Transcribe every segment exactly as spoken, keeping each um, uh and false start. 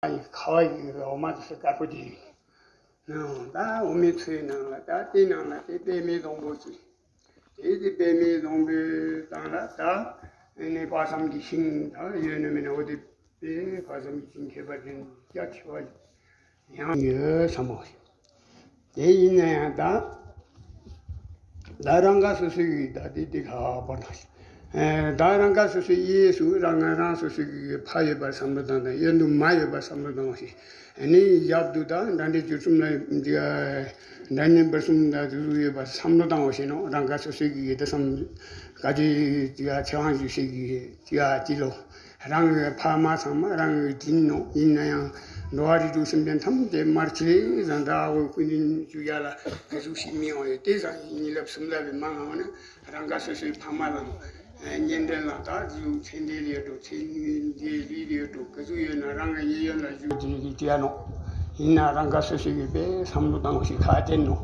ཁ་བ་ཡི་འོ་མ་དེ་ཚོ་དཀར་པོ་དེ་ཡིན། ད་འོ་མའི་ཚོའི་ནང་ལ་ད་དེ་ནང་ལ་དེ་པད་མའི་སྡོང་པོ་ཅིག་དེ་དེ་པད་མའི་སྡོང་པོའི་སྟེང་ལ་ད་ཨ་ནི་དཔག་བསམ་གྱི་ཤིང་ད་ཡོད་ནི་མིན་ན། འོ་དེ་དཔག་བསམ་གྱི་ཤིང་ཁྱད་པར་ཅན་རྒྱ་ཆེ་བ་ཡང་ཡོད་བསམ་མོ། དེ་ཡིན་ན་ཡང་ད་ད་རང་ག་སོ་སོའི་ད་དེ་དེ་ཁ་བར་ན་ད་རང་ག་སོ་སོའི་གཡས་སུ་རང་ང་རང་སོ་སོའི་ཕ་ཡོད་པར་བསམ་བློ་བཏང་དང་། གཡོན་དུ་མ་ཡོད་པར་བསམ་བློ་བཏང་བ་ཞིག་ཨ་ནི་ཞབས་ཏུ་ད་འདྲ་འདྲའི་སྦྱོར་གསུམ་ལ་འདྲ་མཉམ་པར་གསུམ་ད་དུ་ཡོད་པར་བསམ་བློ་བཏང་བ་ཞིག་ནོ། རང་ག་སོ་སོའི་གི་ཡོད་ད་བསམ་ག་དེ་ཅི་ཡ་ཚེ་དབང་ཞུ་ཞིག་གི་ཅི་ཡ་ཅི་ལོ། རང་གི་ཕ་མ་ཚང་མ་རང་གི་དྲིན་ནོ། ཡིན་ན་ཡང་འགྲོ་བ་རིགས་དྲུག་སེམས་ཅན་ཐམས་ཅད་མར་ཁྱེར་ཟན་ད་འོ་ཀུན་འདུན་ཞུ་ཡ་ལ་ག་ཟུག་ཞིག་མི་ཡོང་ཡོད་དེ་ཙང་གཉིད་ལབ་གསུམ་ལབ་པའི་མ་ང་བ་ན་རང་ག་སོ་སོའི་ཕ་མ་ལ་གཉེན་འབྲེལ་ལ་ད་ཟུག་ཚེ་འདས་ལས་འགྲོ་ཚེ་འདས་ལས་འགྲོ་ག་ཟུག་ཡོད་ན་རང་གི་གཡས་གཡོན་ལ་ཟུག་ཅི་ལི་ཅི་ཡ་ནོ། ཡིན་ན་རང་ག་སོ་སོའི་གི་པའི་བསམ་བློ་བཏང་ཞིག་ཁ་བསྟན་ནོ།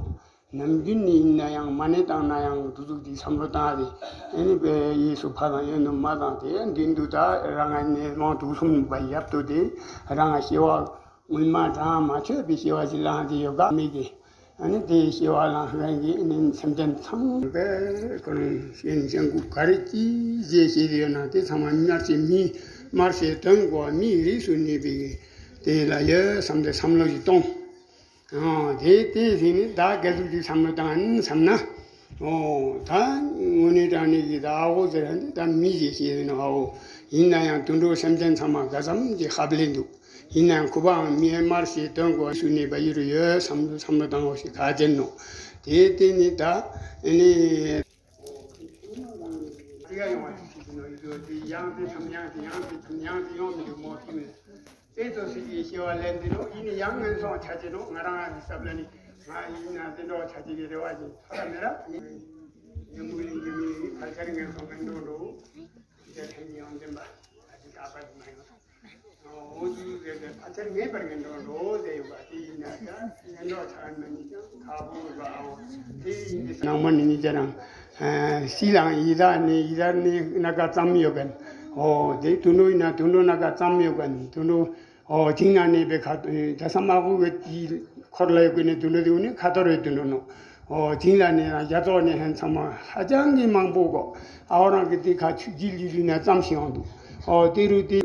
ནམ་རྒྱུན་ནི་ཡིན་ན་ཡང་མ་ཎི་བཏང་ན་ཡང་འདུ་འཛུགས་འདི་བསམ་བློ་བཏང་སྟེ་ཨ་ནི་པའི་གཡས་སུ་ཕ་དང་གཡོན་དུ་མ་དང་དེ་མདུན་དུ་ད་རང་ང་ནས་ལོང་དུ་གསུམ་པ་ཡབ་ཏུ་དེ་རང་ང་སྐྱེ་བ་སྔོན་མ་གྲངས་མ་ཆོད་པའི་སྐྱེ་བ་ཅིག་བླངས་ཏེ་ཡོད་ག་མི་དེ་ཨ་ནི་དེའི་སྐྱེ་བ་བླངས་རང་གི་ཨ་ནི་སེམས་ཅན་ཚང་མ་པའི་ཁོ་རང་ཤན་ཤན་ཀུ་ག་རེ་ཅི་བཞེས་བཞེས་ཏེ་ཡོད་ན་དེ་ཚང་མ་སྨྲ་བྱེད་མི་སྨྲ་བྱེད་དོན་གོ་མིའི་རིགས་སུ་གནས་པའི་དེ་ལ་ཡོད་བསམ་སྟེ་བསམ་བློ་ཞིག་གཏོང་། ཨོ། དེ་དེ་ཟིན་ནས་ད་ག་ཟུག་ཅིག་བསམ་བློ་བཏང་ཨ་ནི་བསམ་ན། ཨོ། ད་དངོས་གནས་དྲང་གནས་ཀྱི་ད་ཨ་ཧོ་ཟེར་ཨ་ནི་ད་མི་ཞིག་ཞིག་ཡིན་ནོ་ཨ་ཧོ། ཡིན་ན་ཡང་དུད་འགྲོ་སེམས་ཅན་ཚང་མ་ག་ཙམ་གྱི་ཧབ་ལེན་འདུག་ཡིན་ན་ཡང་ཁུ་བའང་མི་དམར་ཞེས་དོན་གོ་སུ་གནས་པ་ཡུལ་ཡོད་བསམ་བསམ་བློ་བཏང་འོ་ཞིག་ག་དེ་ནོ། དེ་དེ་ནི་ད་ཨ་ནི། ཅི་ག་ཡོང་བ་ཅི་ཞིག་ཡིན་ནོ་ཡོད་དེ་ཡང་དེ་ཐམ་ཡང་དེ་ཡང་དེ་ཐམ་ཡང་དེ་ཡོང་མི་འདུག་མོ་ཐུ་མེད། དེ་ཚོ་སྲིད་ཀྱི་སྐྱེ་བ་ལེན་འདི་ནོ་ཡིན་ནི་ཡང་ངན་སོང་ཆ་ཅི་ནོ་ང་རང་ཨ་ནི་སྟབས་ལ་ནི་ང་ཡིན་ན་དེ་འགྲོ་ཆ་ཅི་གི་རེ་བ་ཅི་ཐོ་ར་མེ་ར་ཡིན་ཡིན་མུ་ཡིན་གྱི་མི་ཡིན་ཕལ་ཆེར་ངན་སོང་ངན་འགྲོ་འགྲོ་དེ་ཐེམ་ཡང་འདེམ་པ་ཨ་ཅི་ཀ་པ་མ་ཡོང་། འོ་དུ་རེད་པས་ཕལ་ཆེར་ངེས་པར་ངན་འགྲོ་འགྲོ་དེ་ཡོད་པ་དེ་ཡིན་ན་ད་ངན་འགྲོ་ཆ་མ་ནི་ཀྱང་ཁ་བོ་ར་འོ་དེ་ཡིན་དེ་ནང་མ་ནི་ནི་ཅ་རང་སྲིད་ལའང་ཡི་དྭགས་ནི་ཡི་དྭགས་ནི་སྣ་ཁ་ཙམ་ཡོད་གན། ཨོ་དེ་དུད་འགྲོ་ཡིན་ན་དུད་འགྲོ་སྣ་ཁ་ཙམ་ཡོད་གན་དུད་འགྲོ། ཨོ་བྱིངས་ན་གནས་པའི་ཁ་དེ་ས་མ་གུ་གི་དེའི་འཁོར་ལ་ཡོད་གི་ནི་དུད་འགྲོ་དེ་འུ་ནི་ཁ་ཐོར་རེ་དུད་འགྲོ་ནོ། ཨོ་བྱིངས་ལ་གནས་ན་རྒྱ་ཚོགས་ནི་ཧན་ཚང་མ་ཧ་ཅང་གི་མང་པོ་གོ། ཨའོ་རང་གི་དེ་ཁ་ཆུ་ལྗིད་ལི་ལི་ན་ཙམ་ཞིག་ཡོང་འདུག་ཨོ་དེ་རུ་དེ་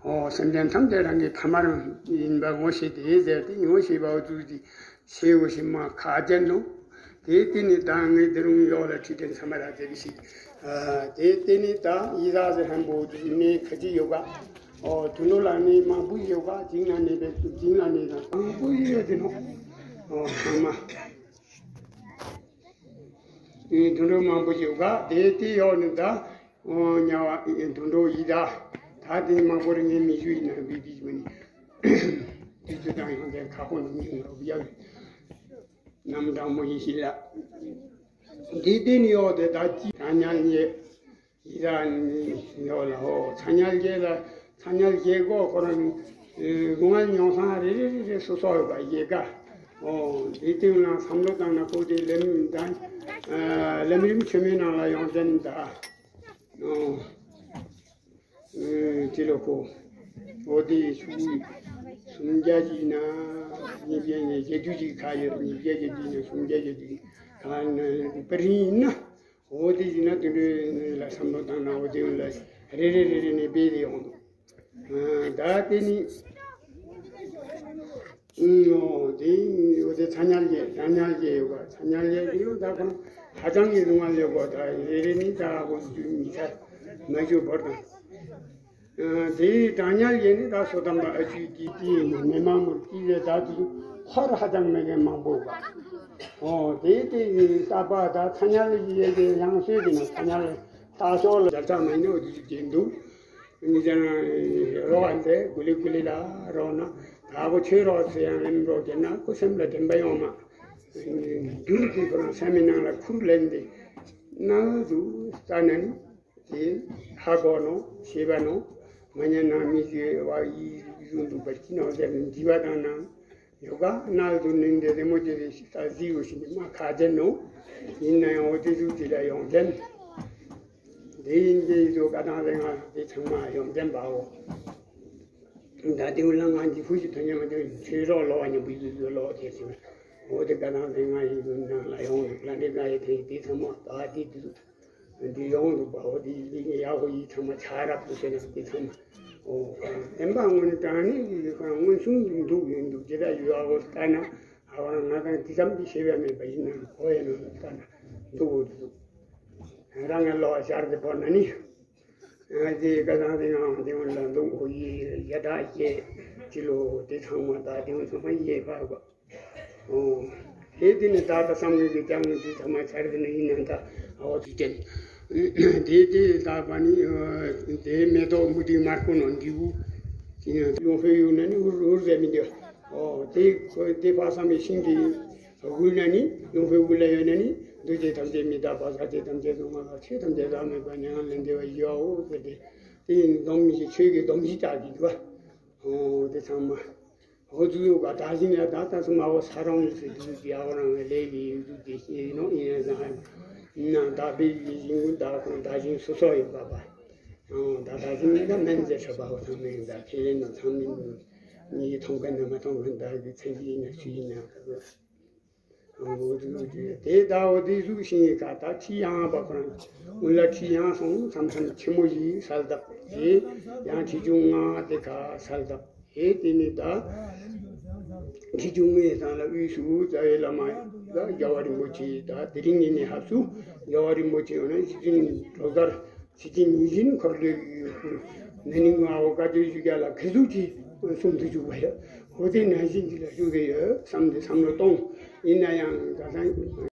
ཨོ་སེམས་ཅན་ཐམས་ཅད་རང་གི་ཕ་མ་རང་ཡིན་པ་ངོ་ཤེས་ཏེ་ཟེར་ཏེ་ངོ་ཤེས་པའོ་ཙུ་དེ་ཤེས་འོ་ཤེས་མ་ཁ་ཅན་ནོ། དེ་དེ་ནི་ད་ངས་དེ་རུང་ཡོག་ལ་ཁྲིད་དེ་མཚམས་མ་ར་དེ་གི་ཤིག་ཨ་དེ་དེ་ནི་ད་ཡི་ར་ཟེར་ཧན་པོ་དེ་ནི་ཁ་ཅི་ཡོད་ག་ཨོ་དུ་ནོ་ལ་ནི་མང་པོ་ཡོད་ག་བྱིངས་ན་ནི་བེ་བྱིངས་ན་ནི་ད་མང་པོ་ཡོད་དེ་ནོ། ཨོ་ཚང་མ། དུད་འགྲོ་མང་པོ་ཞིག་ཡོད་ག་དེ་དེ་ཡོག་ནི་ད་དམྱལ་བ་དུད་འགྲོ་ཡི་དྭགས་ད་དེ་མང་པོ་རེ་ངས་མི་ཞུ་ཡིན་ན་བི་དི་ཞུ་ནི་དེ་ཚོ་དང་ཡང་དེ་ཁ་ཁོ་ནི་མི་ཡོང་རོགས་ཡ་རྣམ་དྲང་མོ་ཡིན་ཞིག་ལ་དེ་དེ་ནི་ཡོག་དེ་ད་ཅི་ད་དམྱལ་ཡེ། ཡི་ར་ནི་ཡོད་ལ་ཧོ་ཚ་དམྱལ་རྒྱལ་ལ་ཚ་དམྱལ་རྒྱལ་གོ་ཁོ་རང་སྒོ་ང་མྱོང་སང་རེ་རེ་རེ་རེ་སོ་སོ་ཡོད་པ་རྒྱལ་ཀ་ཨོ་འདི་སྟེང་ལ་བསམ་བློ་བཏང་ན་ཁོ་དེ་ལམ་དང་ལམ་རིམ་ཆོས་མེད་ནང་ལ་ཡོང་དན་ད་ཨོ་ཅི་ལོ་ཁོ་ཨོ་དེ་ཆུ་སུམ་བརྒྱ་ཅིག་ན་ཉིས་བརྒྱ་ནས་བརྒྱད་ཅུ་ཅིག་ཁ་ཡོད་ཉིས་བརྒྱ་བརྒྱད་ཅུ་ནས་སུམ་བརྒྱ་བརྒྱད་ཅུ་ཅིག་ཁ་ན་པ་རིན་ཡིན་ན། འོ་དེ་ཡིན་ན་དུད་འགྲོའི་ལ་བསམ་བློ་བཏང་ན་འོ་དེ་ལ་རེ་རེ་རེ་རེ་ནས་སྦས་ཏེ་ཡོང་འདུག་ད་དེ་ནི་འོ་དེ་འོ་དེ་ཚ་དམྱལ་རྒྱལ་གྲང་དམྱལ་རྒྱལ་ཡོད་པ་ཚ་དམྱལ་རྒྱལ་དེ་ཡོད་ད་ཁོང་ཧ་ཅང་གི་རུང་བ་ཡོད་པ་ད་རེ་རེ་ནི་ད་འོ་དུ་མི་ཚར་མ་ཞུ་བོར་དང་། དེའི་གྲང་དམྱལ་ཡིན་ནི་ད་སོ་དམ་པ་ཨ་ཆུའི་དཀྱིལ་དཀྱིལ་ཡིན་ནི་མི་མང་མོར་དཀྱིལ་ལས་ད་དུ་ཧོར་ཧ་ཅང་མེད་མཁན་མང་པོ་བ། ཨོ་དེ་དེ་ཡིན་ས་པ་ད་ཚ་དམྱལ་ཡིན་དེ་ཡང་སོས་དེ་ན་ཚ་དམྱལ་ལྟ་ཞོག་ལ་རྒྱ་ཚ་མ་ཡིན་ནོ་དུ་ཅིག་འདུག་ཉི་ཅང་རོགས་ཨ་འདས་གུ་ལི་གུ་ལི་ལ་རོགས་ན་ད་གོ་ཆོས་རོགས་ཚེ་ཡང་ལེན་རོགས་རྒྱ་ན་ཁོ་སེམས་ལ་དྲན་པ་ཡོང་མ་རྒྱུར་དེ་ཁོ་རང་སེམས་མི་ནང་ལ་ཁུར་ལེན་དེ་ན་དུ་ས་ན་ནི། དེ་ཧ་གོ་ནོ་ཤེས་པ་ནོ་མ་ཉན་ན་མི་ཟེར་བ་ཡིད་བཞིན་འདུག་པ་ཅི་ནོ་ཟེར་ནས་འདྲི་བ་དང་ནང་ཡོ་ག་ནལ་དུ་ནིན་དེ་རེ་མོ་ཅི་རེ་ཤི་ས་ཟི་ཡོ་ཤི་ནི་མ་ཁ་ཅན་ནོ། ཡིན་ན་ཡང་འོ་དེ་ཟུག་དེ་ལ་ཡོང་ཅན། དེ་ཡིན་དེ་ཡིན་དུ་ཀ་དང་རེ་ང་དེ་ཚང་མ་ཡོང་ཅན་པའོ། ད་དེ་ལ་ང་འདི་ཁུ་ཞིག་ཐོན་ཉམས་མ་ཐོན་ཆོས་རོགས་ལོག་ཉམས་པོ་ཡིན་ཚུལ་ལོག་དེ་ཟེར། འོ་དེ་ག་དང་དེ་ང་ཡི་ནང་ལ་ཡོང་འདུག་ལ་འདི་ང་ཡི་དེ་དེ་ཚང་མ་ད་དེ་དུས། འདི་ཡོང་འདུག་པ། འོ་དེ་ཡག་པོ་ཡིན་ཚང་མ་ཆ་རབ་ཏུ་བྱས་ན་དེ་ཚང་མ། འོ་བདེན་པ་དངོས་གནས་དྲང་གནས་ཀྱི་ཁོ་རང་མངོན་སུམ་དུ་འདུག་ཡོད་འདུག་ཇི་ལྟར་ཡོད་ཨ་འོ་ལྟ་ན། ཨ་བ་ང་དང་དེ་ཙམ་གྱིས་ཤེས་པ་མེད་པ་ཡིན་ན་ཁོ་ཡིན་ནོ་ལྟ་ན་འདུག་འོ་འདུག་རང་ངའི་ལོ་ཤར་དེ་བོར་ན་ནི། ང་དེ་ཀ་ཚང་དེ་ངང་དེ་འོན་ལ་འདུག་ཨོ་ཡི་ཡ་ད་ཡེ་ཅི་ལོ་དེ་ཚང་མ་ད་དེ་འོན་ཚང་མ་ཡེ་བར་བ། ཨོ། དེ་དེ་ནི་ད་ད་བསམ་ཡོད་ཀྱི་ཀྱང་ནི་དེ་ཚང་མ་ཤར་དེ་ནི་ཡིན་ན་ད་ཨོ་དེ་ཅན། དེ་དེ་ད་པ་ནི་དེ་མེ་ཏོག་མུ་ཏིག་དམར་པོ་ནང་འདི་བུ། ཡོང་ཧོས་ཡོང་ན་ནི་འུར་འུར་ཟེར་མི་འདི། ཨོ་དེ་ཁོ་དེ་ཕ་བསམ་ཡེ་ཤིང་གི་དགུན་ན་ནི་ཡོང་ཧོས་དགུན་ལ་ཡོད་ན་ནི་འདུ་བྱེད་ཐམས་ཅད་མི་རྟག་པ། ཟག་བཅས་ཐམས་ཅད་སྡུག་བསྔལ་བ། ཆོས་ཐམས་ཅད་བདག་མེད་པ། མྱ་ངན་ལས་འདས་པ་ཡིན་ཡོད་ཟེར་ཏེ། དེ་ཡིན་སྡོམ་མི་ཤེས་ཆོས་ཀྱི་སྡོམ་གཞི་ལྟ་གི་འདུག་པ། ཨོ་དེ་ཚང་མ། ཨོ་ཙུ་ཡོ་ག་ད་བཞིན་ཡ་ད་ད་སུ་མ་འོ་ས་རང་ལུས་སུ་དུས་ཀྱི་ཨོ་རང་བའི་ལས་ཀྱི་ཡུལ་དུ་དེ་ཤེས་ནོ་ཡིན་ཡ་ཟ་ཧ་ན་ད་བེ་ཡི་ཡིན་ཀུན་ད་ཁོང་ད་བཞིན་སོ་སོ་ཡིན་པ་པ། ཨོ་ད་ད་བཞིན་ད་མན་ཟེར་ཧྲ་པ་ཨོ་ཚང་མ་ཡིན་ད་ཁས་ལེན་ནོ་ཚང་མིན་ནི་མཐོང་མཁན་ནི་མ་མཐོང་མཁན་ད་གི་མཚན་གྱི་ཡིན་ན་ཆུ་ཡིན་ན། དེ་ལྟ་བུ་དེ་གཟུགས་ཤིང་གི་ཁ་ད་ཁྲི་ཡང་པ་ཁོ་རང་སྔོན་ལ་ཁྲི་ཡང་སོང་མཚམས་མཚམས་ཆེན་མོ་ཞིག་གསལ་བཏབ་དེ་ཡང་ཁྲི་ཆུང་ང་དེ་ཁ་གསལ་བཏབ་དེ་དེ་ནི་ད་ཁྲི་ཆུང་ངའི་སང་ལ་དབུས་སུ་རྩ་བའི་བླ་མ་ལ་རྒྱལ་བ་རིན་པོ་ཆེ་ད་དེ་རིང་ངེད་གཉིས་ཧབ་སུ་རྒྱལ་བ་རིན་པོ་ཆེ་ཡོང་ན་ཞི་བདེ་འགྲོ་གར། ཕྱི་རྒྱལ་ཉིན་བཞིན་འཁོར་ལོས་ཡོད་ཁུལ། ན་ནིང་ང་འོ་བཀའ་བཀྱོན་ཞུ་རྒྱ་ལ་ཁི་ཟུག་གིས་གསུང་དུ་བཅུག་པ་ཡོད། འོ་དེ་ནང་བཞིན་གྱི་ལ་ཞུ་གི་ཡོད་བསམ་སྟེ་བསམ་བློ་གཏོང་། ཡིན་ན་ཡང་ཁ་སང་།